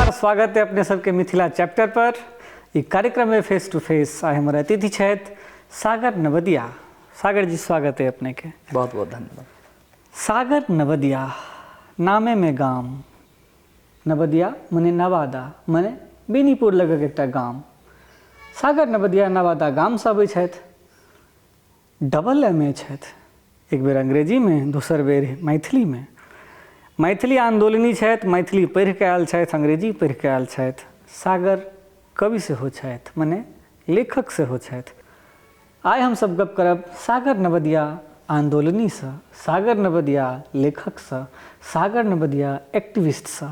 नमस्कार, स्वागत है अपने सबके मिथिला चैप्टर पर। ई कार्यक्रम है फेस टू फेस। आइ हमर अतिथि छथि सागर नवदिया। सागर जी, स्वागत है अपने के। बहुत बहुत धन्यवाद। सागर नवदिया नामे में गाम, नवदिया मने नवादा, मने बेनीपुर लगक एकटा गाम। सागर नवदिया नवादा गामसँ अबै छथि। डबल एम ए छथि, एक बेर अंग्रेजीमे, दोसर बेर मैथिलीमे। मैथिली आन्दोलनी छथि, मैथिली पढ़ि कऽ आयल छथि, अंग्रेजी पढ़ि कऽ आयल छथि। सागर कवि सेहो छथि, मने लेखक सेहो छथि। आइ हमसब गप करब सागर नवदिया आन्दोलनीसँ, सागर नवदिया लेखकसँ, सागर नवदिया एक्टिविस्टसँ,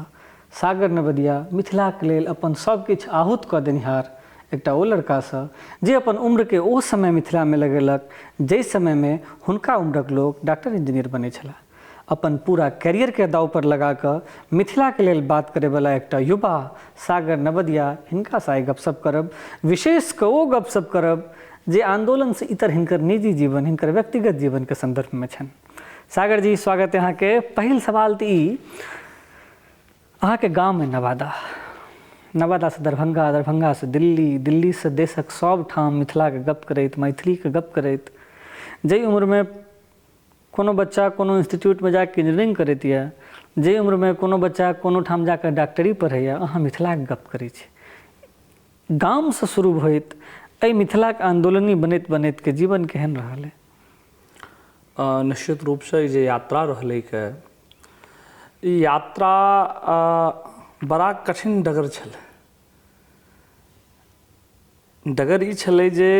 सागर नवदिया मिथिलाके लेल अपन सब किछु आहूत कऽ देनिहार एकटा ओ लड़कासँ जे अपन उम्रके ओ समय मिथिलामे लगेलक जाहि समयमे हुनका उम्रक लोक डॉक्टर इंजीनियर बनै छलाह। अपन पूरा कैरियरके दाव पर लगा कऽ मिथिलाके लेल बात करैवला एकटा युवा सागर नवदिया, हिनकासँ आइ गपशप करब। विशेष कऽ ओ गपशप करब जे आन्दोलनसँ इतर हिनकर निजी जीवन, हिनकर व्यक्तिगत जीवनके सन्दर्भमे छनि। सागर जी, स्वागत है अहाँके। पहिल सवाल तऽ ई, अहाँके गाममे नवादा, नवादासँ दरभंगा, दरभंगासँ दिल्ली, दिल्लीसँ देशक सब ठाम मिथिलाके गप करैत, मैथिलीके गप करैत, जाहि उम्रमे कोनो बच्चा कोनो इंस्टीट्यूटमे जाके इंजीनियरिंग करैत यऽ, जाहि उम्रमे कोनो बच्चा कोनो ठाम जाके डॉक्टरी पढ़ैए, अहाँ मिथिलाके गप करै छी। गामसँ शुरू होइत एहि मिथिलाके आन्दोलनी बनैत बनैतके जीवन केहन रहल है? निश्चित रूपसँ ई जे यात्रा रहलै के, ई यात्रा बड़ा कठिन डगर छलै। डगर ई छलै जे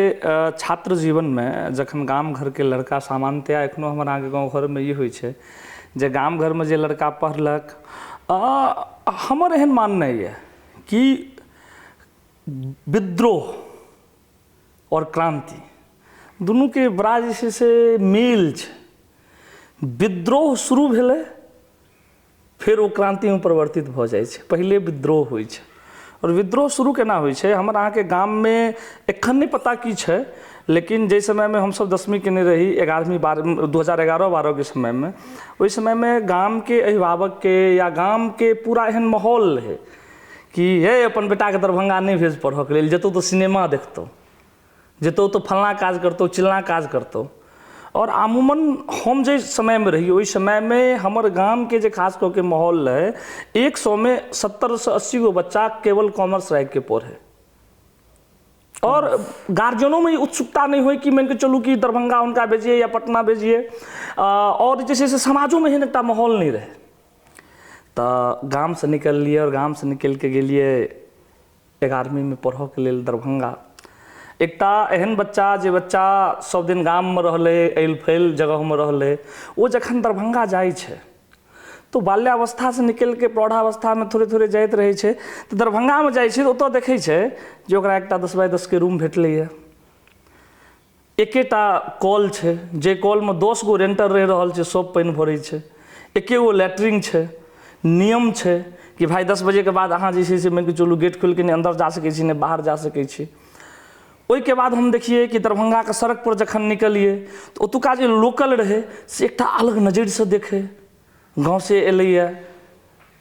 छात्र जीवनमे जखन गाम घरके लड़का, सामान्यतया एखनो हमर अहाँके गाँव घरमे ई होइ छै जे गाम घरमे जे लड़का पढ़लक, हमर एहन माननाइ यऽ कि विद्रोह आओर क्रान्ति दुनूके बड़ा जे छै से मेल छै। विद्रोह शुरू भेलै, फेर ओ क्रान्तिमे परिवर्तित भऽ जाइ छै। पहिले विद्रोह होइ छै। आओर विद्रोह शुरू केना होइ छै? हमर अहाँके गाममे एखन नहि पता की छै, लेकिन जाहि समयमे हमसब 10वीं केने रही, 11वीं 12, 2011-12के समयमे, ओहि समयमे गामके अभिभावकके या गामके पूरा एहन माहौल रहै कि हे अपन बेटाके दरभंगा नहि भेज पढ़ऽके लेल, जेतौ तऽ सिनेमा देखतौ, जेतौ तऽ फल्लाँ काज करतौ, चिल्लाँ काज करतौ। आओर अमूमन हम जाहि समयमे रही ओहि समयमे हमर गामके जे खास कऽ के माहौल रहै, 100मे 70 से 80 गो बच्चा केवल कॉमर्स राखिके पढ़ै। आओर गार्जियनोमे ई उत्सुकता नहि होइ कि मानिके चलू कि दरभंगा हुनका भेजिए या पटना भेजिए। आओर जे छै से समाजोमे एहन एकटा माहौल नहि रहै। तऽ गामसँ निकललियै आओर गामसँ निकलिके गेलियै 11वींमे पढ़ऽके लेल दरभंगा। एकटा एहन बच्चा जे बच्चा सब दिन गाममे रहलै, ऐल फैल जगहमे रहलै, ओ जखन दरभंगा जाइ छै तऽ बाल्यावस्थासँ निकलिके प्रौढ़ावस्थामे थोड़े थोड़े जाइत रहै छै। तऽ दरभंगामे जाइ छै तऽ ओतऽ देखै छै जे ओकरा एकटा 10 बाय 10के रूम भेटलैए, एकेटा कल छै, जे कलमे 10 गो रेंटर रहि रहल छै, सब पानि भरै छै, एके गो लैट्रिन छै, नियम छै कि भाइ 10 बजेके बाद अहाँ जे छै से मानिके चलू गेट खोलिके नहि अन्दर जा सकै छी, नहि बाहर जा सकै छी। ओहिके बाद हम देखियै कि दरभंगाके सड़क पर जखन निकलियै तऽ ओतुका जे लोकल रहै से एकटा अलग नजरिसँ देखै, गाँवसँ एलैए,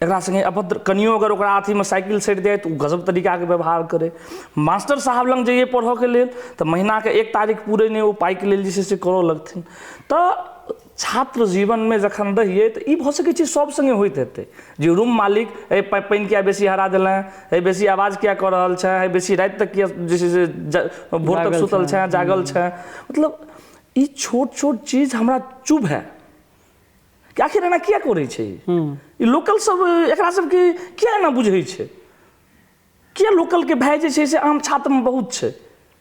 एकरा सङ्गे अभद्र, कनियो अगर ओकरा अथीमे साइकिल सटि जाय तऽ ओ गजब तरीकाके व्यवहार करै। मास्टर साहब लग जइयै पढ़ऽके लेल तऽ महीनाके 1 तारीख पूरे नहि, ओ पाइके लेल जे छै से करऽ लगथिन। तऽ छात्र जीवनमे जखन रहियै तऽ ई भऽ सकै छै सब सङ्गे होइत हेतै जे रूम मालिक, हे पानि किया बेसी हरा देलेँ, हे बेसी आवाज किया कऽ रहल छेँ, हे बेसी राति तक किया जे छै से भोर तक सुतल छेँ, जागल छेँ। मतलब ई छोट छोट चीज हमरा चुभै कि आखिर एना किया करै छै ई लोकल सब, एकरा सबके किया एना बुझै छै, किया लोकलके भय जे छै से आम छात्रमे बहुत छै।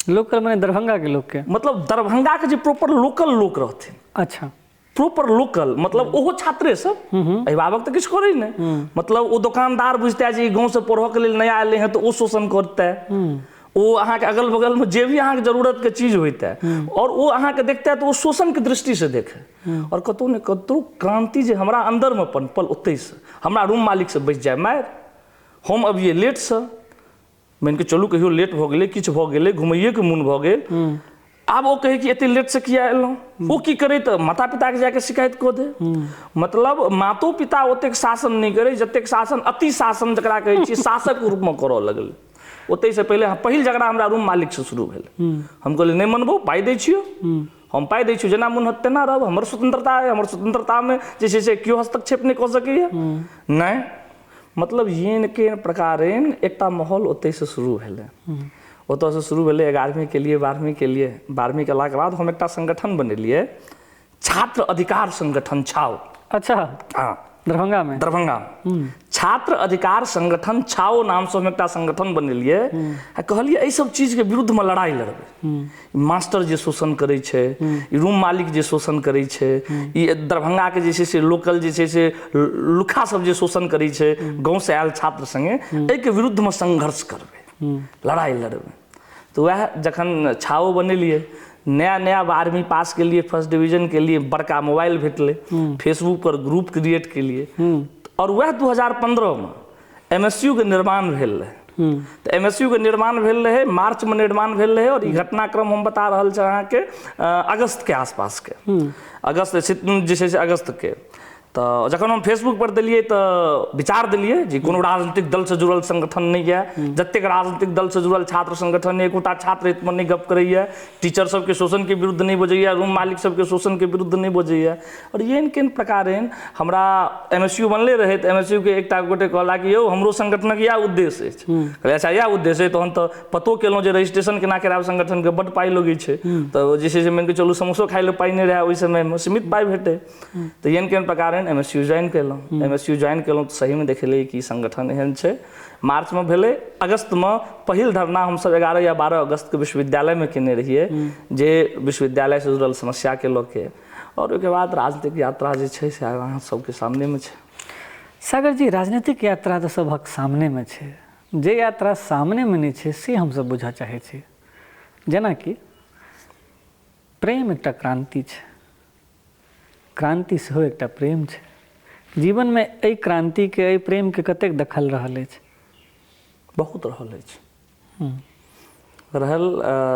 लोकल मने दरभंगाके लोकके? मतलब दरभंगाके जे प्रॉपर लोकल लोक रहथिन। प्रॉपर लोकल मतलब ओहो छात्रे सब, अभिभावक तऽ किछु करै नहि। मतलब ओ दोकानदार बुझतै जे ई गाँवसँ पढ़ऽके लेल नया एलै हँ तऽ ओ शोषण करतै। ओ अहाँके अगल बगलमे जे भी अहाँके जरूरतके चीज होइतै आओर ओ अहाँके देखतै तऽ ओ शोषणके दृष्टिसँ देखै। आओर कतहु ने कतहु क्रान्ति जे हमरा अन्दरमे पनपल ओतहिसँ। हमरा रूम मालिकसँ बचि जाय मारि, हम अबियै लेटसँ, मानिके चलू कहियो लेट भऽ गेलै, किछु भऽ गेलै, घुमैएके मोन भऽ गेल। आब ओ कहै कि एते लेट से किया एलहुँ, ओ की करे तऽ माता पिता के जाके शिकायत कऽ दे। मतलब मातो पिता ओतेक शासन नहि करे जतेक शासन अति शासन जकरा कहै छियै शासक रूपमे करऽ लगलै। ओतहिसँ पहिले पहिल झगड़ा हमरा रूम मालिकसँ शुरू भेल। हम कहलियै नहि मनबौ, पाइ दै छियौ, हम पाइ दै छियौ, जेना मोन होत तेना रहब, हमर स्वतंत्रता अइ, हमर स्वतंत्रतामे जे छै से केओ हस्तक्षेप नहि कऽ सकैए। नहि मतलब येन केन प्रकारेण एकटा माहौल ओतहिसँ शुरू भेलै। ओतऽसँ शुरू भेलै 11वीं के लिए 12वीं के लिए। 12वीं केलाके बाद हम एकटा संगठन बनेलियै, छात्र अधिकार संगठन छाओ। अच्छा, हाँ, दरभंगा में? दरभंगा में छात्र अधिकार संगठन छाओ नाम से हम एकटा संगठन बनेलियै आ कहलियै एहि सब चीजके विरुद्धमे लड़ाई लड़बै। मास्टर जे शोषण करै छै, ई रूम मालिक जे शोषण करै छै, ई दरभंगाके जे छै से लोकल जे छै से लुखा सब जे शोषण करै छै गाँवसँ आयल छात्र संगे, एहिके विरुद्धमे संघर्ष करबै, लड़ाई लड़बै। तऽ वएह जखन छाओ बनेलियै, नया नया 12वीं पास के लिए फर्स्ट डिवीजन के लिए बड़का मोबाइल भेटलै, फेसबुक पर ग्रुप क्रिएट केलिए और वएह 2015 में MSU के निर्माण भेल रहै। तऽ MSU के निर्माण भेल रहै, मार्च में निर्माण भेल रहै और ई घटनाक्रम हम बता रहल छी अहाँके अगस्त के आसपास के, अगस्त जे छै से अगस्त के। तऽ जखन हम फेसबुक पर देलियै तऽ विचार देलियै जे कोनो राजनीतिक दलसँ जुड़ल संगठन नहि यऽ, जतेक राजनीतिक दलसँ जुड़ल छात्र संगठन एकोटा छात्र हितमे नहि गप करैए, टीचर सबके शोषणके विरुद्ध नहि बजैए, रूम मालिक सबके शोषणके विरुद्ध नहि बजैए। और एहन केहन प्रकारेण हमरा MSU बनले रहै तऽ MSU के एकटा गोटे कहला कि यौ हमरो संगठनक इएह उद्देश्य अछि। कहलियै अच्छा इएह उद्देश्य अछि, तहन तऽ पतो केलहुँ जे रजिस्ट्रेशन केना करायब संगठनके, बड्ड पाइ लगै छै, तऽ जे छै से मानि कऽ चलू समोसो खाइ लए पाइ नहि रहए ओहि समयमे, सीमित पाइ भेटै। तऽ एहन केहन प्रकारेण MSU join केलहुँ। MSU join केलहुँ तऽ सहीमे देखेलियै कि संगठन एहन छै। मार्चमे भेलै, अगस्तमे पहिल धरना हमसब 11 या 12 अगस्तके विश्वविद्यालयमे केने रहियै, जे विश्वविद्यालयसँ जुड़ल समस्याके लऽ के। और ओहिके बाद राजनीतिक यात्रा जे छै से अहाँ सबके सामनेमे छै। सागर जी, राजनीतिक यात्रा तऽ सबहक सामनेमे छै, जे यात्रा सामनेमे नहि छै से हमसब बुझऽ चाहै छी। जेनाकि प्रेम एकटा क्रान्ति छै, क्रान्ति सेहो एकटा प्रेम छै। जीवनमे एहि क्रान्तिके, एहि प्रेमके कतेक दखल रहल अछि? बहुत रहल अछि। रहल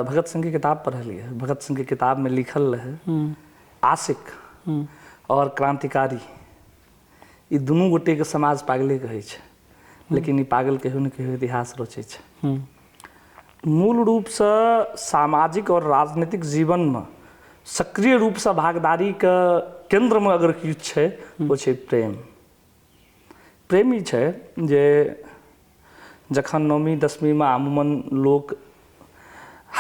भगत सिंहके किताब पढ़लियै, भगत सिंहके किताबमे लिखल रहै आशिक और क्रांतिकारी ई दुनू गोटेके समाज पागले कहै छै, लेकिन ई पागल कहियो ने कहियो इतिहास रचै छै। मूल रूपसँ सामाजिक और राजनीतिक जीवनमे सक्रिय रूपसँ भागदारीके केन्द्रमे अगर किछु छै ओ छै प्रेम। प्रेम ई छै जे जखन 9वीं 10वींमे आमूमन लोक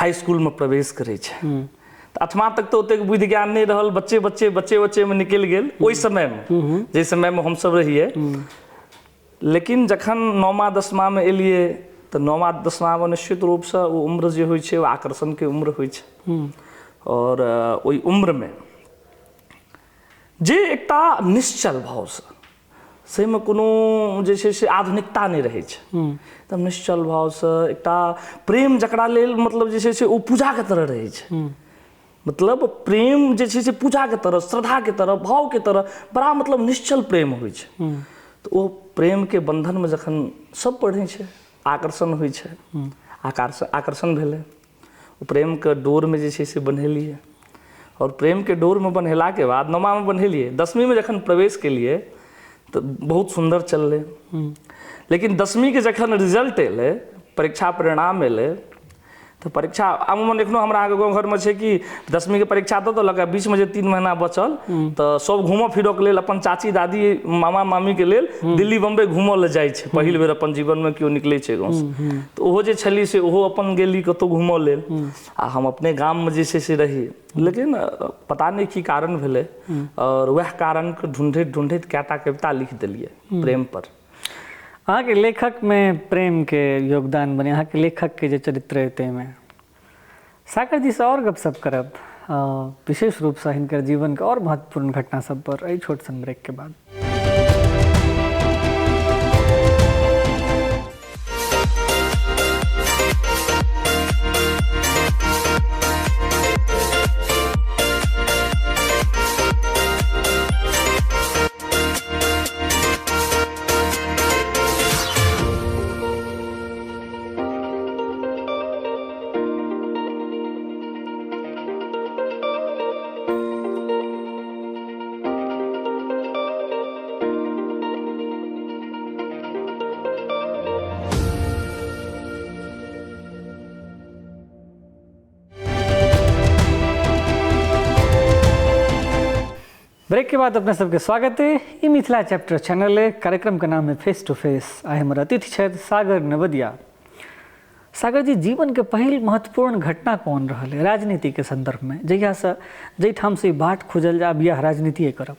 हाई स्कूलमे प्रवेश करै छै तऽ 8वां तक तऽ ओतेक बुद्धि ज्ञान नहि रहल, बच्चे बच्चे बच्चे बच्चेमे निकलि गेल ओहि समयमे, जाहि समयमे हमसब रहियै। लेकिन जखन 9वां 10वांमे एलियै तऽ 9वां 10वांमे निश्चित रूपसँ ओ उम्र जे होइ छै ओ आकर्षणके उम्र होइ छै। और ओहि उम्रमे जे एकटा निश्चल भावसँ, ताहिमे कोनो जे छै से आधुनिकता नहि रहै छै, एकदम निश्चल भावसँ एकटा प्रेम जकरा लेल मतलब जे छै से ओ पूजाके तरह रहै छै। मतलब प्रेम जे छै से पूजाके तरह, श्रद्धाके तरह, भावके तरह, बड़ा मतलब निश्चल प्रेम होइ छै। तऽ ओ प्रेमके बन्धनमे जखन सब पढ़ै छै, आकर्षण होइ छै, आकर्षण भेलै, ओ प्रेमके डोरमे जे छै से बन्हेलियै। और प्रेमके डोरमे बन्हेलाके बाद 9वांमे बन्हेलियै, 10वींमे जखन प्रवेश केलियै तऽ बहुत सुन्दर चललै। लेकिन 10वींके जखन रिजल्ट एलै, परीक्षा परिणाम एलै, तऽ परीक्षा आमूमन एखनो हमरा अहाँके गाँव घरमे छै कि 10वींके परीक्षा दऽ देलक आ बीचमे जे 3 महीना बचल तऽ सब घूमऽ फिरऽके लेल अपन चाची दादी मामा मामीके लेल दिल्ली बम्बई घूमऽ लए जाइ छै। पहिल बेर अपन जीवनमे केओ निकलै छै गाँवसँ, तऽ ओहो जे छली से ओहो अपन गेली कतहु घूमऽ लेल आ हम अपने गाममे जे छै से रही। लेकिन पता नहि की कारण भेलै और वएह कारणके ढूँढैत ढूँढैत कएटा कविता लिख देलियै प्रेम पर। अहाँके लेखकमे प्रेमके योगदान बने, अहाँके लेखकके जे चरित्र अइ ताहिमे सागर जीसँ आओर गपशप करब, विशेष रूपसँ हिनकर जीवनके आओर महत्वपूर्ण घटना सब पर एहि छोट सन ब्रेकके बाद। ब्रेक के बाद अपने सबके स्वागत है। ई मिथिला चैप्टर चैनल है, कार्यक्रम के नाम है फेस टू फेस। आइ हमर अतिथि छथि सागर नवदिया। सागर जी, जीवन के पहिल महत्वपूर्ण घटना कौन रहल है राजनीति के संदर्भ में, जहियासँ जाहिठामसँ ई बाट खुजल जे आब इएह राजनीतिए करब?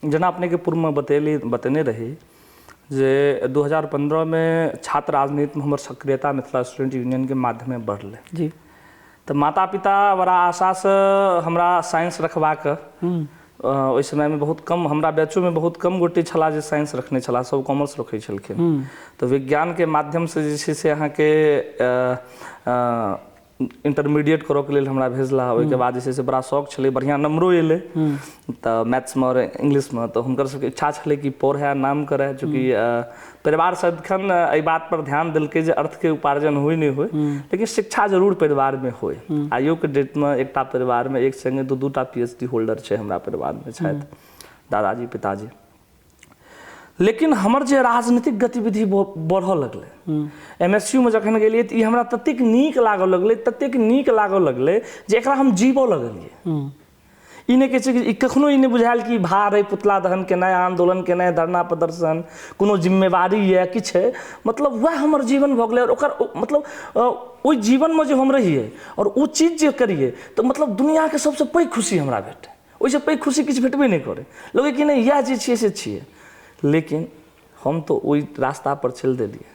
जेना अपनेके पूर्वमे बतेने रही जे 2015मे छात्र राजनीतिमे हमर सक्रियता मिथिला स्टूडेंट यूनियनके माध्यमे बढ़लै जी। तऽ माता पिता बड़ा आशासँ हमरा साइंस रखबाक, ओहि समयमे बहुत कम, हमरा बैचोमे बहुत कम गोटे छलाह जे साइंस रखने छलाह, सब कॉमर्स रखै छलखिन। तऽ विज्ञानके माध्यमसँ जे छै से अहाँके इंटरमीडिएट करऽके लेल हमरा भेजला। ओहिके बाद जे छै से बड़ा शौक छलै, बढ़िआँ नंबरो एलै तऽ मैथ्समे आओर इंग्लिशमे। तऽ हुनकर सबके इच्छा छलै कि पढ़ै, नाम करए। चूँकि परिवार सदिखन एहि बात पर ध्यान देलकै जे अर्थके उपार्जन होइ नहि होइ, लेकिन शिक्षा जरूर परिवारमे होइ। आइयोके डेटमे एकटा परिवारमे एक संगे दू दूटा PhD holder छै हमरा परिवारमे छथि, दादाजी पिताजी। लेकिन हमर जे राजनीतिक गतिविधि बढ़ऽ लगलै, MSU मे जखन गेलियै तऽ ई हमरा ततेक नीक लागऽ लगलै, ततेक नीक लागऽ लगलै जे एकरा हम जीबऽ लगलियै। ई नहि कहै छै कि ई कखनो ई नहि बुझायल कि भार अइ पुतला दहन केनाइ, आन्दोलन केनाइ, धरना प्रदर्शन, कोनो जिम्मेवारी यऽ किछु है, मतलब वएह हमर जीवन भऽ गेलै। आओर ओकर मतलब ओहि जीवनमे जे हम रहियै आओर ओ चीज जे करियै तऽ मतलब दुनिआँके सबसँ पैघ खुशी हमरा भेटै, ओहिसँ पैघ खुशी किछु भेटबे नहि करै, लगै कि नहि इएह जे छियै से छियै। लेकिन हम तऽ ओहि रास्ता पर चलि देलियै।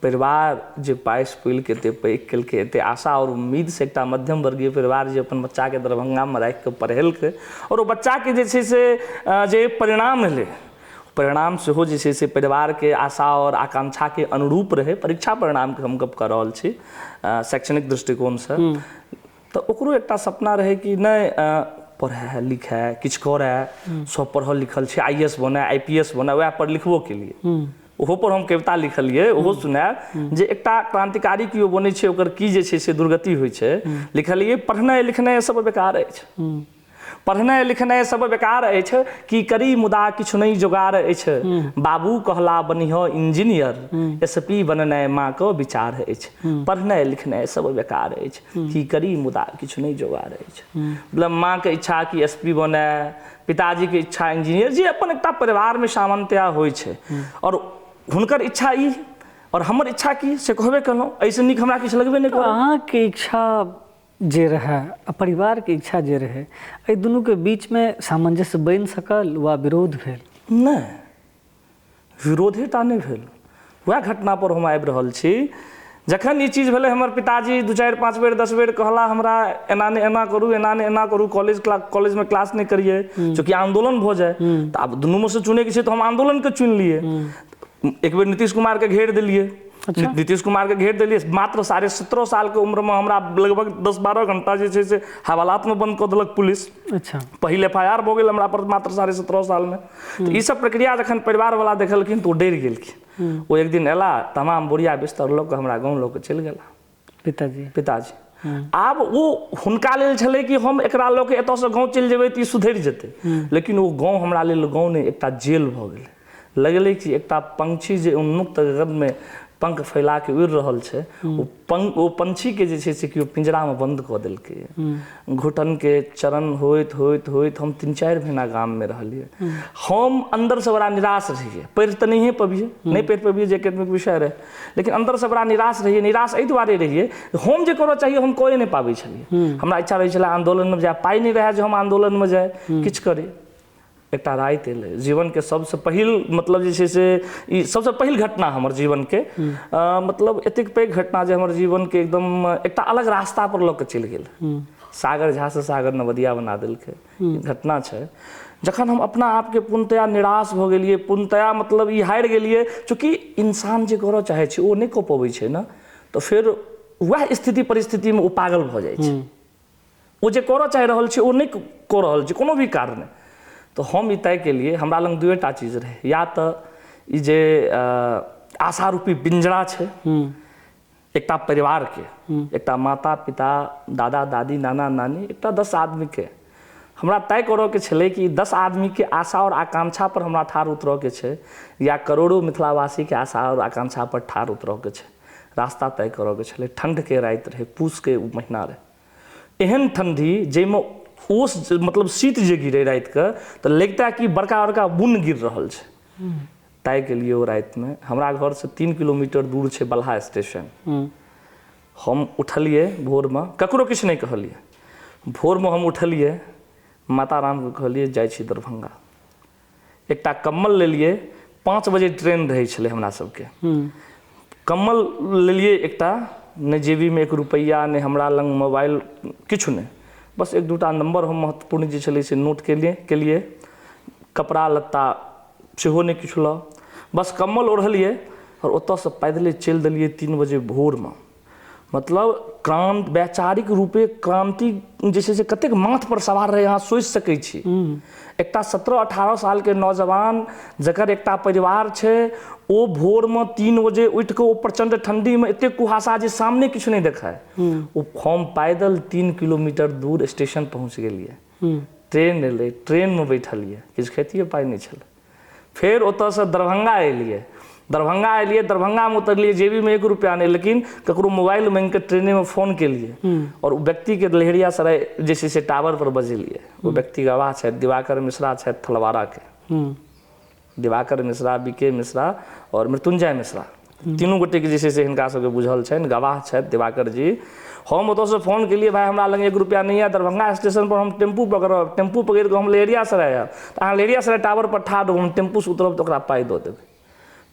परिवार जे पाइस पुलिके एते पैघ केलकै, एते आशा आओर उम्मीदसँ एकटा मध्यम वर्गीय परिवार जे अपन बच्चाके दरभंगामे राखिकऽ पढ़ेलकै, आओर ओ बच्चाके जे छै से जे परिणाम एलै, परिणाम सेहो जे छै से परिवारके आशा आओर आकांक्षाके अनुरूप रहै। परीक्षा परिणामके हम गप कऽ रहल छी शैक्षणिक दृष्टिकोणसँ। तऽ ओकरो एकटा सपना रहै कि नहि पढ़ै लिखै किछु करए, सब पढ़ल लिखल छै, IAS बनै, IPS बनै, वएह पर लिखबो केलियै। ओहो पर हम कविता लिखलियै, ओहो सुनायब जे एकटा क्रांतिकारी केओ बनै छै ओकर की जे छै से दुर्गति होइ छै। लिखलियै, पढ़नाइ लिखनाइ सब बेकार अछि, पढ़नाइ लिखनाइ सब बेकार अछि, की करी मुदा किछु नहि जोगार अछि, बाबू कहला बनिह इंजीनियर, SP बननाइ माँ के विचार अछि, पढ़नाइ लिखनाइ सब बेकार अछि, की करी मुदा किछु नहि जोगार अछि। मतलब माँ के इच्छा कि SP बने, पिताजी के इच्छा इंजीनियर, जे अपन एकटा परिवारमे सामान्यतया होइ छै। और हुनकर इच्छा ई और हमर इच्छा की से कहबे केलहुँ, एहिसँ नीक हमरा किछु लगबे नहि करल। अहाँके इच्छा जे रहै आ परिवारके इच्छा जे रहै, एहि दुनूके बीचमे सामंजस्य बनि सकल वा विरोध भेल? नहि, विरोधेटा नहि भेल। वएह घटना पर हम आबि रहल छी। जखन ई चीज भेलै, हमर पिताजी 2 4 5 बेर 10 बेर कहला हमरा एना नहि एना करू, एना नहि एना करू, कॉलेजमे क्लास नहि करियै, चूँकि आन्दोलन भऽ जाय। तऽ आब दुनूमे से चुनैके छै तऽ हम आन्दोलनके चुनि लियै। एक बेर नीतीश कुमारके घेर देलियै, नीतीश कुमारके घेर देलियै। मात्र 17.5 सालके उम्रमे हमरा लगभग 10-12 घंटा जे छै से हवालातमे बंद कऽ देलक पुलिस। अच्छा, पहिल FIR भऽ गेल हमरा पर मात्र 17.5 सालमे। तऽ ई सब प्रक्रिया जखन परिवारवला देखलखिन तऽ ओ डरि गेलखिन। ओ एक दिन एला, तमाम बोरिया बिस्तर लऽ कऽ हमरा गाँव लऽ कऽ चलि गेला पिताजी। आब ओ हुनका लेल छलै कि हम एकरा लऽ कऽ एतऽसँ गाँव चलि जेबै तऽ ई सुधरि जेतै, लेकिन ओ गाँव हमरा लेल गाँव नहि, एकटा जेल भऽ गेलै। लगलै कि एकटा पंक्षी जे उन्मुक्त गगनमे पंख फैला के उड़ि रहल छै, ओ पंक्षीके जे छै से केओ पिंजरामे बंद कऽ देलकै। घुटनके चरण होइत होइत होइत हम 3-4 महीना गाममे रहलियै। हम अन्दरसँ बड़ा निराश रहियै, पढ़ि तऽ नहिए पबियै, नहि पढ़ि पबियै जे एकेडमिक विषय रहै, लेकिन अन्दरसँ बड़ा निराश रहियै। निराश एहि दुआरे रहियै, हम जे करऽ चाहिए हम कए नहि पाबै छलियै। हमरा इच्छा रहै छलै आन्दोलनमे जाय, पाइ नहि रहै जे हम आन्दोलनमे जाय, किछु करी। एकटा राति एलै, जीवनके सबसँ पहिल मतलब जे छै से ई सबसँ पहिल घटना हमर जीवनके, मतलब एतेक पैघ घटना जे हमर जीवनके एकदम एकटा अलग रास्ता पर लऽ कऽ चलि गेल। सागर झा से सागर नवदिया बना देलकै। घटना छै जखन हम अपना आपके पूर्णतया निराश भऽ गेलियै, पूर्णतया मतलब ई हारि गेलियै। चूँकि इंसान जे करऽ चाहै छै ओ नहि कऽ पबै छै ने, तऽ फेर वएह स्थिति परिस्थितिमे ओ पागल भऽ जाइ छै। ओ जे करऽ चाहि रहल छै ओ नहि कऽ रहल छै कोनो भी कारणे। तऽ हम ई तय केलियै, हमरा लग दुएटा चीज रहै, या तऽ ई जे आशारूपी पिंजरा छै एकटा परिवारके, एकटा माता पिता दादा दादी नाना नानी, एकटा 10 आदमीके, हमरा तय करऽके छलै कि 10 आदमीके आशा और आकांक्षा पर हमरा ठाढ़ उतरऽके छै या करोड़ों मिथिलावासीके आशा और आकांक्षा पर ठाढ़ उतरऽके छै। रास्ता तय करऽके छलै। ठण्डके राति रहै, पूसके महीना रहै, एहन ठण्डी जाहिमे ओस मतलब शीत जे गिरै रातिके तऽ लगिता कि बड़का बड़का बुन गिर रहल छै। ताहिके लिए ओ रातिमे हमरा घरसँ 3 किलोमीटर दूर छै बलहा स्टेशन। हम उठलियै भोरमे, ककरो किछु नहि कहलियै, भोरमे हम उठलियै, माता रामके कहलियै जाइ छी दरभंगा। एकटा कम्बल लेलियै, 5 बजे ट्रेन रहै छलै हमरा सबके। कम्बल लेलियै एकटा, नहि जेबीमे 1 रुपैआ, नहि हमरा लग मोबाइल, किछु नहि, बस 1-2 नम्बर हम महत्वपूर्ण जे छलै से नोट केलियै। कपड़ा लत्ता सेहो नहि किछु लऽ, बस कम्बल ओढ़लियै आओर ओतऽसँ पैदले चलि देलियै 3 बजे भोरमे। मतलब क्रांति, वैचारिक रूपे क्रांति जे छै से कतेक माथ पर सवार रहै अहाँ सोचि सकै छी। एकटा 17-18 सालके नौजवान जकर एकटा परिवार छै, ओ भोरमे 3 बजे उठि कऽ ओ प्रचंड ठंडीमे एतेक कुहासा जे सामने किछु नहि देखाय, ओ हम पैदल 3 किलोमीटर दूर स्टेशन पहुँच गेलियै। ट्रेन एलै, ट्रेनमे बैठलियै, किछु खेतिए पाइ नहि छलै। फेर ओतऽसँ दरभंगा एलियै, दरभंगा एलियै, दरभंगामे उतरलियै, जेबीमे 1 रुपैआ नहि, लेकिन ककरो मोबाइल माँगिके ट्रेनेमे फोन केलियै आओर ओ व्यक्तिके लहेरियासराय जे छै से टावर पर बजेलियै। ओ व्यक्ति गवाह छथि, दिवाकर मिश्रा छथि थलवाड़ाके, दिवाकर मिश्रा, बी.के. मिश्रा आओर मृत्युंजय मिश्रा, तीनू गोटेके जे छै से हिनका सबके बुझल छनि, गवाह छथि दिवाकर जी। हम ओतऽसँ फोन केलियै, भाइ हमरा लग 1 रुपैआ नहि यऽ, दरभंगा स्टेशन पर हम टेम्पू पकड़ब, टेम्पू पकड़ि कऽ हम लहेरियासराय आयब, तऽ अहाँ लहेरियासराय टावर पर ठाढ़ रहू, हम टेम्पूसँ उतरब तऽ ओकरा पाइ दऽ देबै।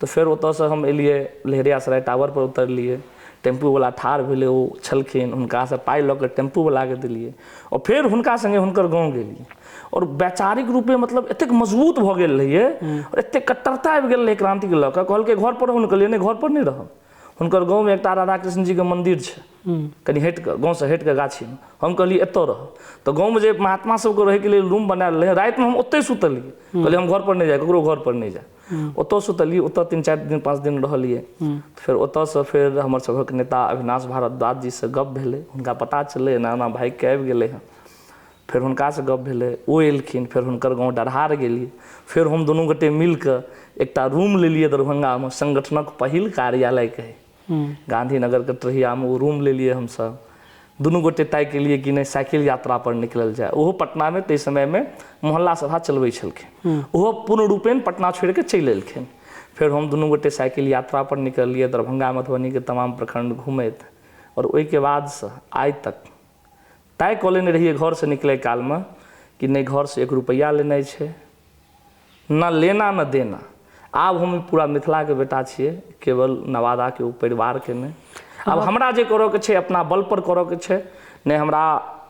तऽ फेर ओतऽसँ हम एलियै, लहेरियासराय टावर पर उतरलियै, टेम्पूवला ठाढ़ भेलै, ओ छलखिन, हुनकासँ पाइ लऽ कऽ टेम्पूवलाके देलियै आओर फेर हुनका सङ्गे हुनकर गाँव गेलियै। आओर वैचारिक रूपे मतलब एतेक मजबूत भऽ गेल रहियै आओर एतेक कट्टरता आबि गेल रहै क्रान्तिके लऽ कऽ। कहलकै घर पर रहू ने, कहलियै नहि घर पर नहि रहब। हुनकर गाँवमे एकटा राधा कृष्ण जीके मन्दिर छै, कनि हटि कऽ, गाँवसँ हटि कऽ गाछीमे। हम कहलियै एतऽ रहब। तऽ गाँवमे जे महात्मा सबके रहैके लेल रूम बनायल रहै, रातिमे हम ओतहि सुतलियै। कहलियै हम घर पर नहि जाय, ककरो घर पर नहि जाय। ओतऽ सुतलियै, ओतऽ 3-4 दिन 5 दिन रहलियै। फेर ओतऽसँ फेर हमर सभक नेता अविनाश भारद्वाज जीसँ गप भेलै, हुनका पता चललै एना एना भागिके आबि गेलै हँ। फेर हुनकासँ गप भेलै, ओ एलखिन, फेर हुनकर गाँव डरहार गेलियै। फेर हम दुनू गोटे मिलके एकटा रूम लेलियै दरभंगामे, संगठनक पहिल कार्यालय कहै, गांधीनगरके ट्रहियामे ओ रूम लेलियै हमसब। दुनू गोटे तय केलियै कि नहि साइकिल यात्रा पर निकलल जाय। ओहो पटनामे ताहि समयमे मोहल्ला सभा चलबै छलखिन, ओहो पूर्ण रूपेण पटना छोड़िके चलि एलखिन। फेर हम दुनू गोटे साइकिल यात्रा पर निकललियै, दरभंगा मधुबनीके तमाम प्रखंड घुमैत। आओर ओहिके बादसँ आइ तक तय कऽ लेने रहियै घरसँ निकलै कालमे कि नहि घरसँ 1 रुपैआ लेनाइ छै, न लेना न देना। आब हम पूरा मिथिलाके बेटा छियै, केवल नवादाके ओ परिवारके नहि। आब हमरा जे करऽके छै अपना बल पर करऽके छै, नहि हमरा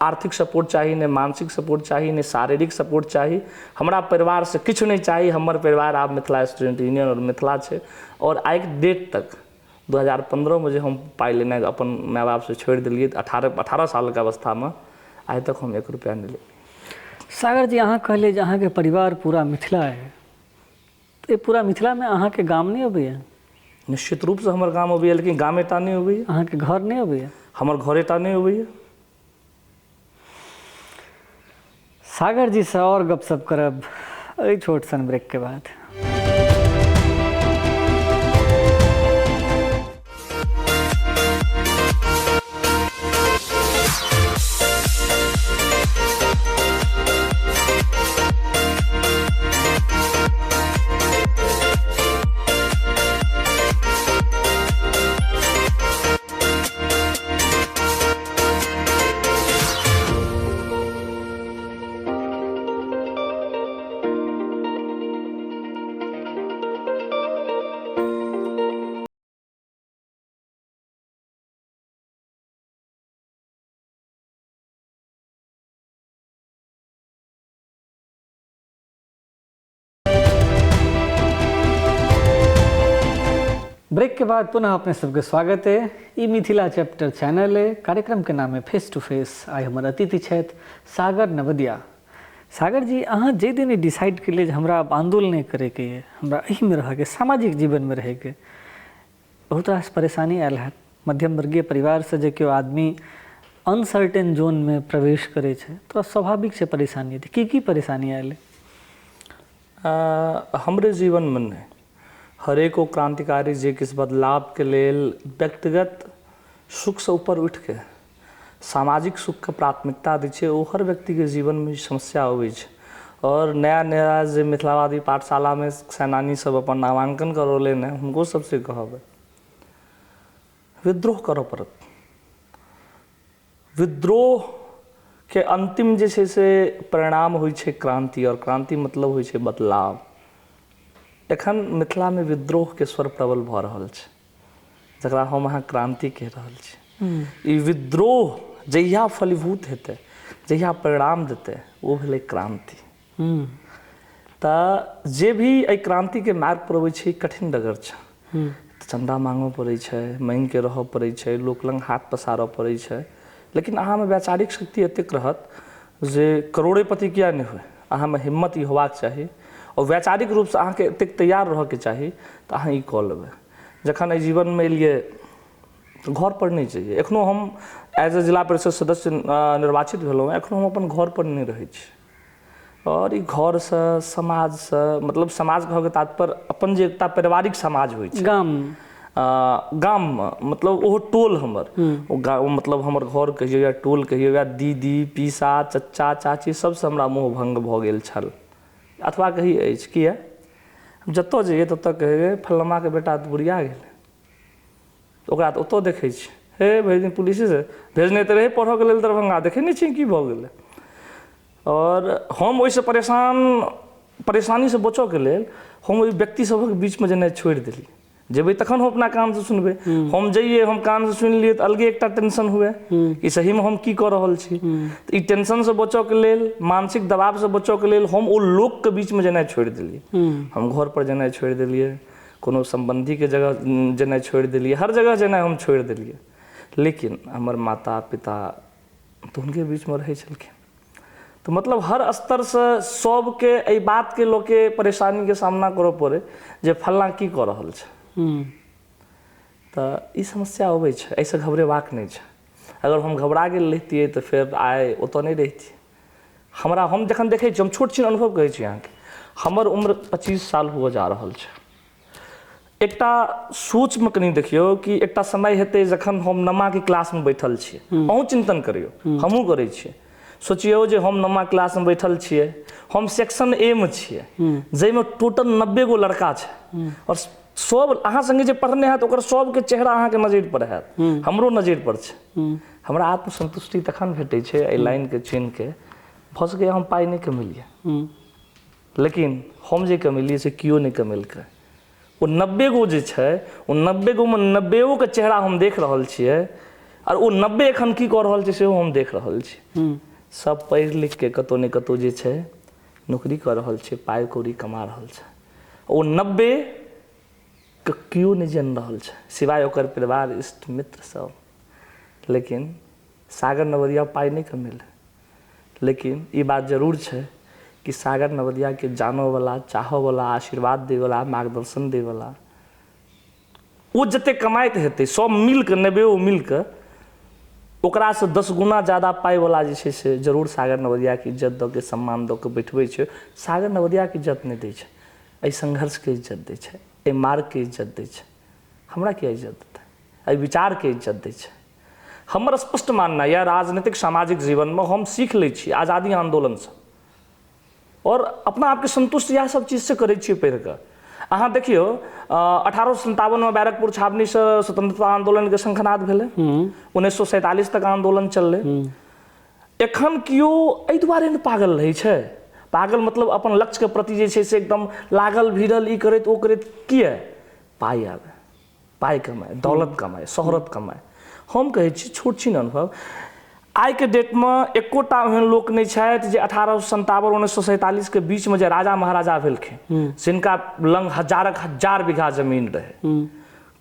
आर्थिक सपोर्ट चाही, नहि मानसिक सपोर्ट चाही, नहि शारीरिक सपोर्ट चाही। हमरा परिवारसँ किछु नहि चाही। हमर परिवार आब मिथिला स्टूडेंट यूनियन आओर मिथिला छै। आओर आइके डेट तक 2015 में जे हम पाइ लेनाइ अपन माय बापसँ छोड़ि देलियै 18 सालके अवस्थामे, आइ तक हम 1 रुपैआ नहि लेलियै। सागर जी, अहाँ कहलियै जे अहाँके परिवार पूरा मिथिला है, तऽ पूरा मिथिलामे अहाँके गाम नहि अबैया? निश्चित रूपसँ हमर गाम अबैया, लेकिन गामेटा नहि अबैया। अहाँके घर नहि अबैया? हमर घरेटा नहि अबैया। सागर जी से और गपशप करब एहि छोट सन ब्रेक के बाद। ब्रेक के बाद पुनः अपने सबके स्वागत है। ई मिथिला चैप्टर चैनल है, कार्यक्रम के नाम है फेस टू फेस। आइ हमर अतिथि छथि सागर नवदिया। सागर जी, अहाँ जे दिन डिसाइड केलियै जे हमरा आब आंदोलन नहि करैके ये, हमरा एहिमे रहऽके, सामाजिक जीवनमे रहैके, बहुत रास परेशानी आयल हैत। मध्यम वर्गीय परिवारसँ जे केओ आदमी अनसर्टेन जोनमे प्रवेश करै छै तऽ स्वाभाविक छै परेशानी। की की परेशानी आयल? हमरे जीवनमे नहि, हरेक ओ क्रांतिकारी जे किछु बदलावके लेल व्यक्तिगत सुखसँ ऊपर उठिके सामाजिक सुखके प्राथमिकता दै छै ओ हर व्यक्तिके जीवनमे ई समस्या अबै छै। आओर नया नया जे मिथिलावादी पाठशालामे सेनानी सब अपन नामाङ्कन करौलनि हँ, हुनको सबसँ कहबै विद्रोह करऽ पड़त। विद्रोहके अन्तिम जे छै से परिणाम होइ छै क्रान्ति, आओर क्रान्ति मतलब होइ छै बदलाव। एखन मिथिलामे विद्रोहके स्वर प्रबल भऽ रहल छै, जकरा हम अहाँ क्रान्ति कहि रहल छी। ई विद्रोह जहिया फलीभूत हेतै, जहिया परिणाम देतै, ओ भेलै क्रान्ति। तऽ जे भी एहि क्रान्तिके मार्ग पर अबै छै, कठिन डगर छै। चन्दा मांगऽ पड़ै छै, मांगिके रहऽ पड़ै छै, लोक लग हाथ पसारऽ पड़ै छै, लेकिन अहाँमे वैचारिक शक्ति एतेक रहत जे करोड़ेपति किया नहि होइ, अहाँमे हिम्मत ई होबाक चाही आओर वैचारिक रूपसँ अहाँके एतेक तैयार रहऽके चाही तऽ अहाँ ई कऽ लेबै। जखन एहि जीवनमे एलियै तऽ घरपर नहि जइयै। एखनो हम एज ए जिला परिषद सदस्य निर्वाचित भेलहुँ हँ, एखनो हम अपन घरपर नहि रहै छी। आओर ई घरसँ, समाजसँ, मतलब समाज कहऽके तात्पर्य अपन जे एकटा पारिवारिक समाज होइ छै गाम गाममे, मतलब ओहो टोल हमर, ओ मतलब हमर घर कहियौ या टोल कहियौ या दीदी, पीसा, चच्चा, चाची सबसँ हमरा मोह भङ्ग भऽ गेल छल, अथवा कही अछि। किया जतऽ जइयै ततऽ कहै फल्लमाके बेटा तऽ बुढ़िया गेलै, ओकरा तऽ ओतऽ देखै छी, हे भरि दिन पुलिसेसँ भेजने तऽ रहै पढ़ऽके लेल दरभंगा, देखै नहि छी की भऽ गेलै। आओर हम ओहिसँ परेशानीसँ बचऽके लेल हम ओहि व्यक्ति सभक बीचमे जेनाइ छोड़ि देलियै। जेबै तखन हम अपना कानसँ सुनबै, हम जइयै हम कानसँ सुनि लियै तऽ अलगे एकटा टेंशन हुए कि सहीमे हम की कऽ रहल छी। तऽ ई टेंशनसँ बचऽके लेल, मानसिक दबावसँ बचऽके लेल हम ओ लोकके बीचमे जेनाइ छोड़ि देलियै। हम घरपर जेनाइ छोड़ि देलियै, कोनो सम्बन्धीके जगह जेनाइ छोड़ि देलियै, हर जगह जेनाइ हम छोड़ि देलियै। लेकिन हमर माता पिता तऽ हुनके बीचमे रहै छलखिन। तऽ मतलब हर स्तरसँ सबके एहि बातके लऽ के परेशानीके सामना करऽ पड़ै जे फल्लाँ की कऽ रहल छै। तऽ ई समस्या अबै छै, एहिसँ घबरेबाक नहि छै। अगर हम घबरा गेल रहितियै तऽ फेर आइ ओतऽ नहि रहितियै। हमरा हम जखन देखै छी, हम छोट छिन अनुभव कहै छी अहाँके, हमर उम्र 25 साल हुअ जा रहल छै। एकटा सोचमे कनि देखियौ कि एकटा समय हेतै जखन हम नमाके क्लासमे बैठल छियै। अहूँ चिन्तन करियौ, हमहूँ करै छियै। सोचियौ जे हम नमा क्लासमे बैठल छियै, हम सेक्शन ए मे छियै, जाहिमे टोटल 90 गो लड़का छै, आओर सब अहाँ सङ्गे जे पढ़ने हैत ओकर सबके चेहरा अहाँके नजरि पर हैत, हमरो नजरि पर छै। हमरा आत्मसन्तुष्टि तखन भेटै छै एहि लाइनके चुनिके। भऽ सकैए हम पाइ नहि कमेलियै, लेकिन हम जे कमेलियै से केओ नहि कमेलकै। ओ 90 गो जे छै, ओ 90 गोमे 90 के चेहरा हम देख रहल छियै, आओर ओ 90 एखन की कऽ रहल छै सेहो हम देख रहल छी। सब पढ़ि लिखके कतहु ने कतहु जे छै नौकरी कऽ रहल छै, पाइ कौड़ी कमा रहल छै। ओ 90 के केओ नहि जानि रहल छै सिवाय ओकर परिवार, इष्ट मित्र सब। लेकिन सागर नवदिया पाइ नहि कमेलै, लेकिन ई बात जरूर छै कि सागर नवदियाके जानऽवला, चाहऽवला, आशीर्वाद दैवला, मार्गदर्शन दैवला, ओ जतेक कमाइत हेतै सब मिलके, 90 मिलके ओकरासँ 10 गुना ज्यादा पाइवला जे छै से जरूर सागर नवदियाके इज्जत दऽ के, सम्मान दऽ के बैठबै छै। सागर नवदियाके इज्जत नहि दै छै, एहि संघर्षके इज्जत दै छै, एहि मार्गके इज्जत दै छै। हमरा किया इज्जत देतै? एहि विचारके इज्जत दै छै। हमर स्पष्ट मानना यऽ राजनीतिक सामाजिक जीवनमे हम सीख लै छी आज़ादी आन्दोलनसँ, आओर अपना आपके संतुष्ट इएह सब चीजसँ करै छियै पढ़िकऽ। अहाँ देखियौ 1857में बैरकपुर छावनीसँ स्वतंत्रता आन्दोलनके शंखनाद भेलै, 1947 तक आन्दोलन चललै। एखन केओ एहि दुआरे ने पागल रहै छै, पागल मतलब अपन लक्ष्यके प्रति जे छै से एकदम लागल भिड़ल, ई करैत ओ करैत, किया? पाइ आबै, पाइ कमाइ, दौलत कमाइ, शोहरत कमाइ। हम कहै छी छोट छिन अनुभव, आइके डेटमे एकोटा एहन लोक नहि छथि जे 1857 1947 के बीचमे जे राजा महाराजा भेलखिन जिनका लग हजारक हजार बीघा जमीन रहै,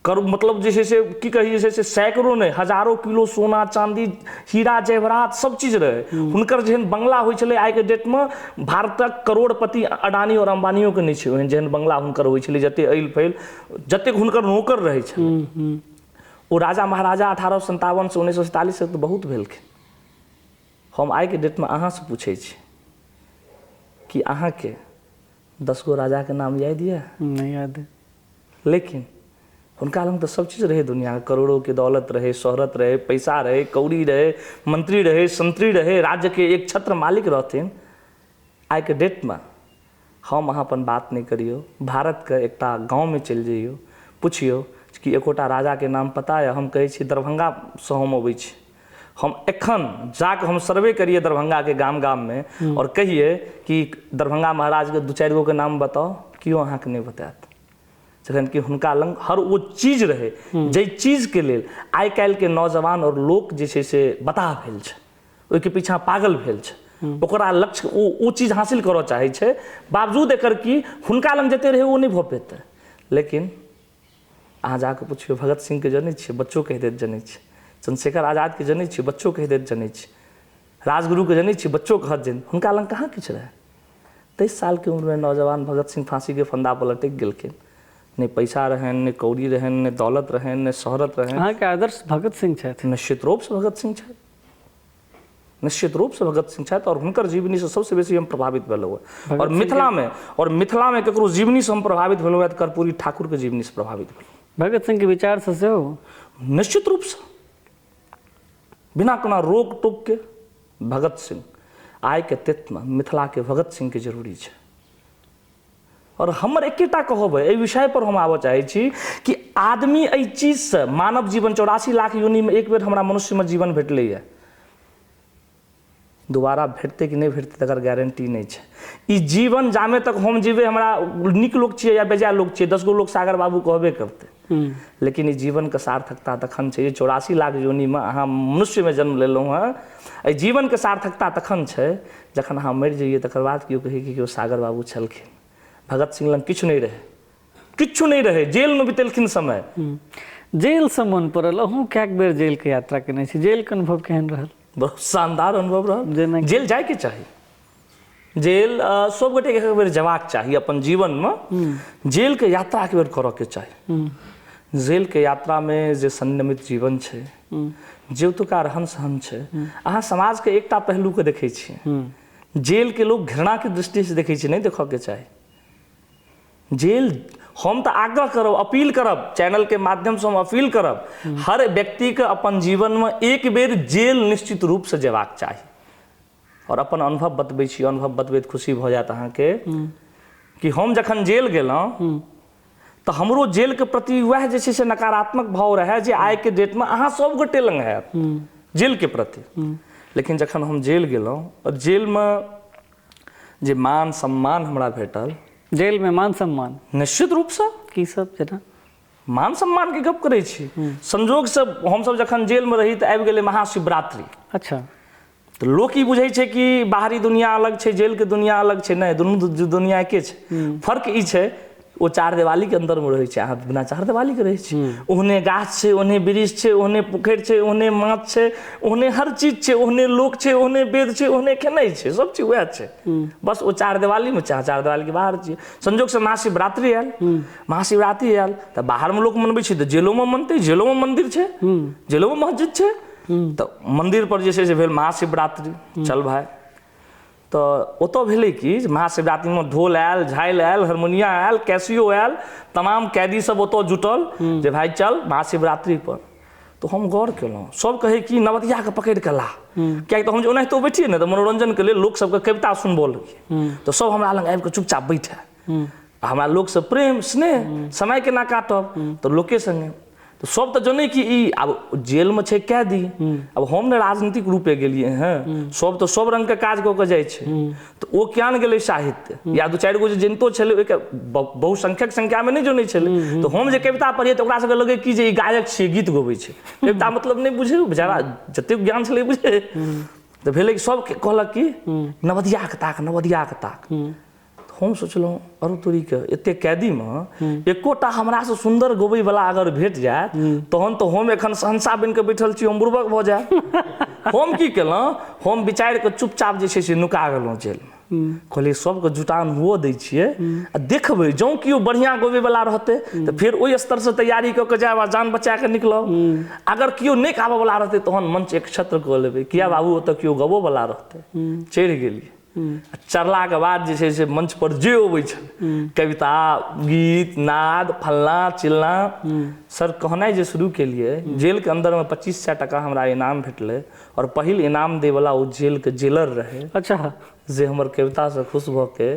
करू मतलब जे छै से की कही जे छै से सैकड़ों नहि हजारों किलो सोना चांदी हीरा जेवरात सब चीज रहै। हुनकर जेहन बंगला होइ छलै आइके डेटमे भारतक करोड़पति अडानी आओर अम्बानियोके नहि छै ओहन जेहन बंगला हुनकर होइ छलै, जतेक ऐल फैल जतेक हुनकर नौकर रहै छलै। ओ राजा महाराजा 1857 से 1947 से तऽ बहुत भेलखिन। हम आइके डेटमे अहाँसँ पूछै छी कि अहाँके 10 गो राजाके नाम याद यऽ? नहीं याद है। लेकिन हुनका लग तऽ सब चीज रहै, दुनिया करोड़ों के दौलत रहै, शोहरत रहै, पैसा रहै, कौड़ी रहै, मंत्री रहै, संतरी रहै, राज्यके एक छत्र मालिक रहथिन। आइके डेटमे हम अहाँ अपन बात नहि करियौ, भारतके एकटा गाँवमे चलि जइयौ, पुछियौ कि एकोटा राजाके नाम पता यऽ? हम कहै छी दरभंगासँ हम अबै छी, हम एखन जाके हम सर्वे करिए दरभंगाके गाम गाममे और कहिए कि दरभंगा महाराजके 2-4 गो के नाम बताओ, केओ अहाँके नहि बतायत। जखन कि हुनका लग हर ओ चीज रहै जाहि चीजके लेल आइ काल्हिके नौजवान और लोक जे छै से बताह भेल छै, ओहिके पीछा पागल भेल छै, ओकरा लक्ष्य ओ चीज हासिल करऽ चाहै छै, बावजूद एकर कि हुनका लग जते रहै ओ नहि भऽ पेतै। लेकिन अहाँ जाकऽ पुछियौ, भगत सिंहके जनै छियै? बच्चो कहि देत जनै छियै। चंद्रशेखर आजादके जनै छियै? बच्चो कहि देत जनै छियै। राजगुरुके जनै छियै? बच्चो कहत जन। हुनका लग कहाँ किछु रहै? 23 सालके उम्रमे नौजवान भगत सिंह फाँसीके फंदा पर लटकि गेलखिन। नहि पैसा रहनि, नहि कौड़ी रहनि, नहि दौलत रहनि, नहि शोहरत रहनि। अहाँके आदर्श भगत सिंह छथि? निश्चित रूपसँ भगत सिंह छथि, निश्चित रूपसँ भगत सिंह छथि। और हुनकर जीवनीसँ सबसँ बेसी हम प्रभावित भेलहुँ हँ। और मिथिलामे ककरो जीवनीसँ हम प्रभावित भेलहुँ हँ तऽ कर्पूरी ठाकुरके जीवनीसँ प्रभावित भेलहुँ। भगत सिंहके विचारसँ सेहो? निश्चित रूपसँ, बिना कोनो रोक टोकके। भगत सिंह आइके डेटमे मिथिलाके भगत सिंहके जरूरी छै। और हमर एकेटा कहब है, एहि विषय पर हम आबऽ चाहै छी कि आदमी एहि चीजसँ, मानव जीवन 84 लाख योनिमे एक बेर हमरा मनुष्यमे जीवन भेटलैए, दोबारा भेटतै कि नहि भेटतै तकर गारंटी नहि छै। ई जीवन जामे तक हम जीबै, हमरा नीक लोक छियै या बेजाय लोक छियै, 10 गो लोक सागर बाबू कहबे करतै, लेकिन ई जीवनके सार्थकता तखन छै। 84 लाख योनिमे अहाँ मनुष्यमे जन्म लेलहुँ हँ, एहि जीवनके सार्थकता तखन छै जखन अहाँ मरि जइयै, तकर बाद केओ कहै कि केओ सागर बाबू छलखिन। भगत सिंह लग किछु नहि रहै, किछु नहि रहै, जेलमे बितेलखिन समय। जेलसँ मन पड़ल, अहूँ कएक बेर जेलके यात्रा केने छी, जेलके अनुभव केहन रहल? बहुत शानदार अनुभव रहल। जेल जाइके चाही, जेल सब गोटेके एक बेर जयबाक चाही अपन जीवनमे, जेलके यात्रा एक बेर करऽके चाही। जेलके यात्रामे जे संयमित जीवन छै, जे ओतुका रहन सहन छै, अहाँ समाजके एकटा पहलूके देखै छियै, जेलके लोक घृणाके दृष्टिसँ देखै छै, नहि देखऽके चाही जेल। हम तऽ आग्रह करब, अपील करब, चैनलके माध्यमसँ हम अपील करब, हर व्यक्तिके अपन जीवनमे एक बेर जेल निश्चित रूपसँ जेबाक चाही। और अपन अनुभव बतबै छी, अनुभव बतबैत खुशी भऽ जायत अहाँके कि हम जखन जेल गेलहुँ तऽ हमरो जेलके प्रति वएह जे छै से नकारात्मक भाव रहै जे आइके डेटमे अहाँ सब गोटे लग हैत जेलके प्रति। लेकिन जखन हम जेल गेलहुँ और जेलमे जे मान सम्मान हमरा भेटल, जेलमे मान सम्मान निश्चित रूपसँ की सब जेना मान सम्मानके गप करै छी। संजोगसँ हमसब जखन जेलमे रही तऽ आबि गेलै महाशिवरात्रि। अच्छा। तऽ लोक ई बुझै छै कि बाहरी दुनिया अलग छै, जेलके दुनिया अलग छै। नहि, दुनू दुनिया एके छै। फर्क ई छै ओ चार देवालीके अन्दरमे रहै छै, अहाँ बिना चार देवालीके रहै छी। ओहने गाछ छै, ओहने वृक्ष छै, ओहने पोखरि छै, ओहने माछ छै, ओहने हर चीज छै, ओहने लोक छै, ओहने वेद छै, ओहने खेनाइ छै, सब चीज वएह छै। बस ओ चार देवालीमे छै, अहाँ चार देवालीके बाहर छियै। संजोगसँ महाशिवरात्रि आयल, महाशिवरात्रि आयल तऽ बाहरमे लोक मनबै छै तऽ जेलोमे मनतै, जेलोमे मन्दिर छै, जेलोमे मस्जिद छै। तऽ मन्दिर पर जे छै से भेल महाशिवरात्रि, चल भाइ। तऽ ओतऽ भेलै कि महाशिवरात्रिमे ढोल आयल, झालि आयल, हारमोनिया आयल, कैसियो आयल, तमाम कैदी सब ओतऽ जुटल जे भाइ चल महाशिवरात्रि पर। तऽ हम गौर केलहुँ, सब कहै कि नवदियाके पकड़ि कऽ ला, कियाकि तऽ हम जे ओनाहितो बैठिए ने तऽ मनोरंजनके लेल लोक सबके कविता सुनबऽ लगियै, तऽ सब हमरा लग आबिकऽ चुपचाप बैठे। हमरा लोकसँ प्रेम स्नेह, समय केना काटब तऽ लोके सङ्गे। तऽ सब तऽ जनै कि ई आब जेलमे छै कैदी, आब हम ने राजनीतिक रूपे गेलियै हँ, सब तऽ सब रङ्गके काज कऽ कऽ जाइ छै, तऽ ओ किया ने गेलै साहित्य या 2-4 गो जे जनितो छलै ओहिके बहुसंख्यक संख्यामे नहि जनै छलै। तऽ हम जे कविता पढ़ियै तऽ ओकरा सबके लगै कि जे ई गायक छियै, गीत गबै छै, कविता मतलब नहि बुझै, बेचारा जतेक ज्ञान छलै बुझै। तऽ भेलै कि सब कहलक कि नवदियाके ताक, नवदियाके ताक। हम सोचलहुँ अरु तोरीके एते कैदीमे एकोटा हमरासँ सुन्दर गबैवला अगर भेट जायत तहन तऽ हम एखन शहंशाह बनि कऽ बैठल छी, हम बुड़बक भऽ जायब। हम की केलहुँ, हम विचारि कऽ चुपचाप जे छै से नुका गेलहुँ जेलमे। कहलियै सबके जुटान हुअ दै छियै आ देखबै जँ केओ बढ़िआँ गबैवला रहतै तऽ फेर ओहि स्तरसँ तैयारी कऽ कऽ जायब आ जान बचा कऽ निकलब। अगर केओ नहि गाबऽवला रहतै तहन मंच एक छत्र कऽ लेबै, किया बाबू ओतऽ केओ गबोवला रहतै। चढ़ि गेलियै। आ चढ़लाके बाद जे छै से मंच पर जे अबै छल, कविता, गीत, नाद, फल्लाँ चिल्लाँ, सर कहनाइ जे शुरू केलियै, जेलके अन्दरमे 2500 टाका हमरा इनाम भेटलै आओर पहिल इनाम दैवला ओ जेलके जेलर रहै। अच्छा। जे हमर कवितासँ खुश भऽ के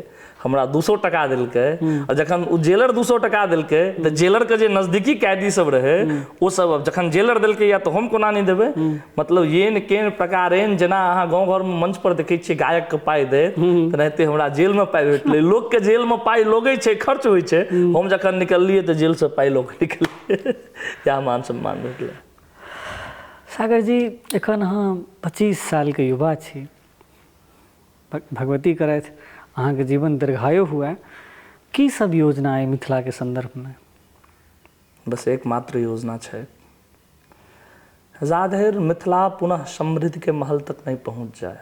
हमरा 200 टाका देलकै। आओर जखन ओ जेलर 200 टाका देलकै तऽ जेलरके जे नजदीकी कैदी सब रहै ओ सब जखन जेलर देलकै या तऽ हम कोना नहि देबै, मतलब येन केन प्रकारेण, जेना अहाँ गाँव घरमे मंच पर देखै छियै गायकके पाइ दैत, तेनाहिते हमरा जेलमे पाइ भेटलै। लोकके जेलमे पाइ लगै छै, खर्च होइ छै, हम जखन निकललियै तऽ जेलसँ पाइ लऽ कऽ निकललियै, इएह मान सम्मान भेटलै। सागर जी, एखन अहाँ 25 सालके युवा छी, भगवती करथि अहाँके जीवन दीर्घायु हुए, की सब योजना अइ मिथिलाके सन्दर्भमे? बस एकमात्र योजना छै, जाधरि मिथिला पुनः समृद्धिके महल तक नहि पहुँच जाय,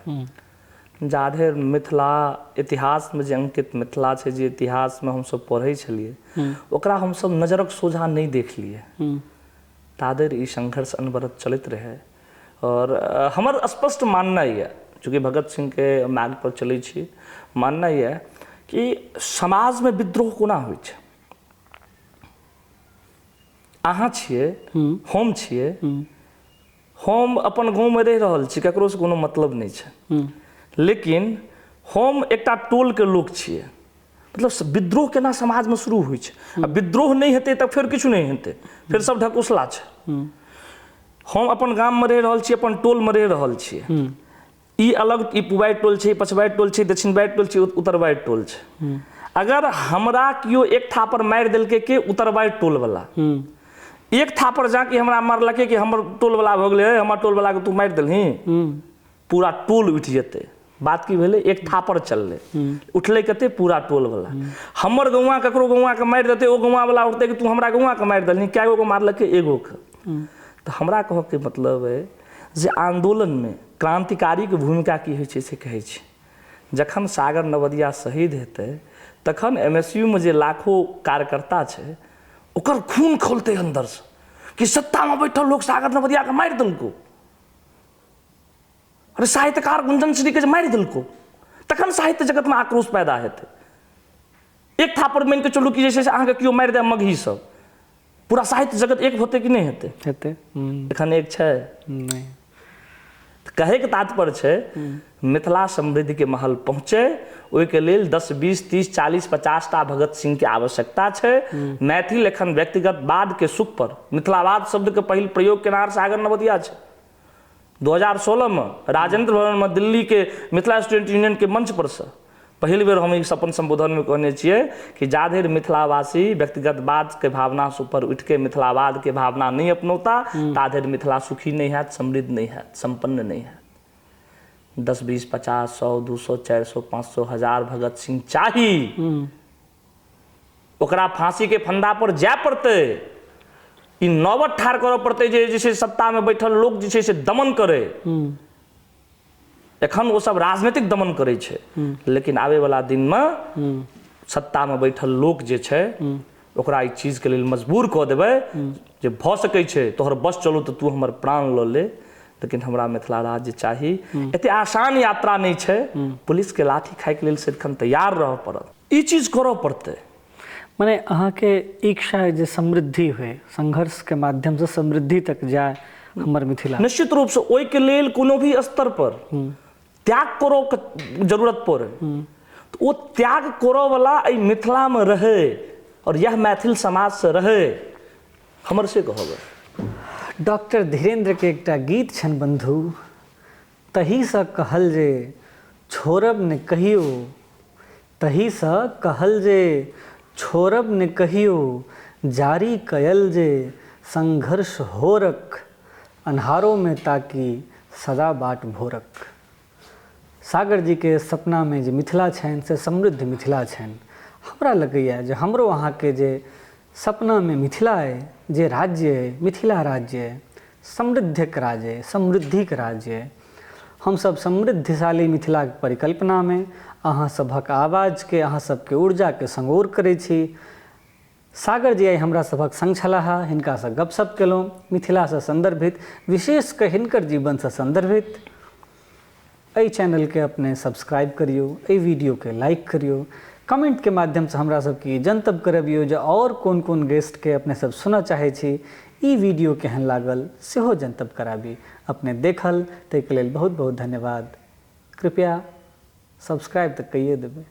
जाधरि मिथिला इतिहासमे जे अंकित मिथिला छै, जे इतिहासमे हमसब पढ़ै छलियै, ओकरा हमसब नजरक सोझा नहि देखलियै, ताधरि ई संघर्ष अनवरत चलैत रहै। आओर हमर स्पष्ट माननाइ यऽ, चूँकि भगत सिंहके मार्ग पर चलै छी, माननाइ यऽ कि समाजमे विद्रोह कोना होइ छै। अहाँ छियै, हम छियै, हम अपन गाँवमे रहि रहल छी, ककरोसँ कोनो मतलब नहि छै, लेकिन हम एकटा टोलके लोक छियै। मतलब विद्रोह केना समाजमे शुरू होइ छै, आ विद्रोह नहि हेतै तऽ फेर किछु नहि हेतै, फेर सब ढकोसला छै। हम अपन गाममे रहि रहल छी, अपन टोलमे रहि रहल छियै, ई अलग, ई पुबाइ टोल छै, पछबाइ टोल छै, दक्षिणबाइ टोल छै, उत्तरबाइ टोल छै। अगर हमरा केओ एक थापर मारि देलकै के उत्तरबाइ टोलवला, एक थापर जाके हमरा मारलकै कि हमर टोलवला भऽ गेलै, हमर टोलवलाके तू मारि देलही, पूरा टोल उठि जेतै। बात की भेलै, एक थापर चललै, उठलै कते, पूरा टोलवला। हमर गौआँ ककरो गौआँके मारि देतै, ओ गौआँवला उठतै कि तू हमरा गौआँके मारि देलही, कए गोके मारलकै, एगोके। तऽ हमरा कहऽके मतलब अइ जे आन्दोलनमे क्रान्तिकारीके भूमिका की होइ छै से कहै छी। जखन सागर नवदिया शहीद हेतै तखन MSU मे जे लाखों कार्यकर्ता छै ओकर खून खोलतै अन्दरसँ कि सत्तामे बैठल लोक सागर नवदियाके मारि देलको, अरे साहित्यकार गुंजन श्रीके जे मारि देलको, तखन साहित्य जगतमे आक्रोश पैदा हेतै। एक थापर मानिके चलू कि जे छै से अहाँके केओ मारि दे मगही सब, पूरा साहित्य जगत एक होतै कि नहि हेतै? हेतै। एखन एक छै नहि। कहैके तात्पर्य छै मिथिला समृद्धिके महल पहुँचे ओहिके लेल 10, 20, 30, 40, 50 टा भगत सिंहके आवश्यकता छै। मैथिल एखन व्यक्तिगत वादके सुख पर, मिथिलावाद शब्दके पहिल प्रयोग केनार सागर नवदिया छै। 2016 में राजेंद्र भवन में दिल्ली के मिथिला स्टूडेंट यूनियन के मंच पर से पहिल बेर हम अपन संबोधन में कहने छियै कि जाधरि मिथिलावासी व्यक्तिगत वाद के भावना से ऊपर उठि के मिथिलावाद के भावना नहीं अपनौता ताधरि मिथिला सुखी नहीं हैत, समृद्ध नहीं हैत, संपन्न नहीं हैत। 10, 20, 50, 100, 200, 400, 500, 1000 भगत सिंह चाही, ओकरा फांसी के फंदा पर जाय पड़तै, ई नौबत ठाढ़ करऽ पड़तै जे छै सत्ता में बैठल लोक जे छै से दमन करे। एखन ओ सब राजनीतिक दमन करै छै, लेकिन आबे वाला दिन में सत्ता में बैठल लोक जे छै ओकरा ई चीज के लेल मजबूर कऽ देबै जे भऽ सकै छै तोहर बस चलो तऽ तू हमर प्राण लऽ ले, लेकिन हमरा मिथिला राज्य चाही। एते आसान यात्रा नहि छै, पुलिस के लाठी खायके लेल सदिखन तैयार रहऽ पड़त, ई चीज करऽ पड़तै। मने अहाँके इच्छा है जे समृद्धि हुए, संघर्ष के माध्यम से समृद्धि तक जाए हमर मिथिला। निश्चित रूप से ओहिके लेल कोनो भी स्तर पर त्याग करऽ के जरूरत पड़े तो ओ त्याग करऽ वाला एहि मिथिला में रहे और यह मैथिल समाज से रहे, हमर से कहब। डॉक्टर धीरेन्द्र के एकटा गीत छनि बंधु, तहीसँ कहल जे छोड़ब ने कहियो, तहीसँ कहल जे छोड़ब ने कहियो, जारी कयल जे संघर्ष होरक, अन्हारों में ताकि सदा बाट भोरक। सागर जी के सपना में जे मिथिला छनि से समृद्ध मिथिला छनि। हमरा लगैए जे हमरो अहाँके जे सपना में मिथिला अइ, जे राज्य अइ, मिथिला राज्य अइ, समृद्धक राज्य अइ, समृद्धिक राज्य अइ, हमसब समृद्धशाली मिथिलाके परिकल्पनामे अहाँ सभक आवाजके, अहाँ सबके ऊर्जाके संगोर करै छी। सागर जी आइ हमरा सभक संग छलाह, हिनकासँ गपशप केलहुँ मिथिलासँ संदर्भित, विशेष कऽ हिनकर जीवनसँ संदर्भित। एहि चैनलके अपने सब्सक्राइब करियौ, एहि वीडियोके लाइक करियौ, कमेंटके माध्यमसँ हमरा सबके ई जनतब करबियौ जे आओर कोन कोन गेस्टके अपने सब सुनऽ चाहै छी। ई वीडियो केहन लागल सेहो जनतब कराबी। अपने देखल ताहिके लेल बहुत बहुत धन्यवाद। कृपया सब्सक्राइब तऽ कइए देबै।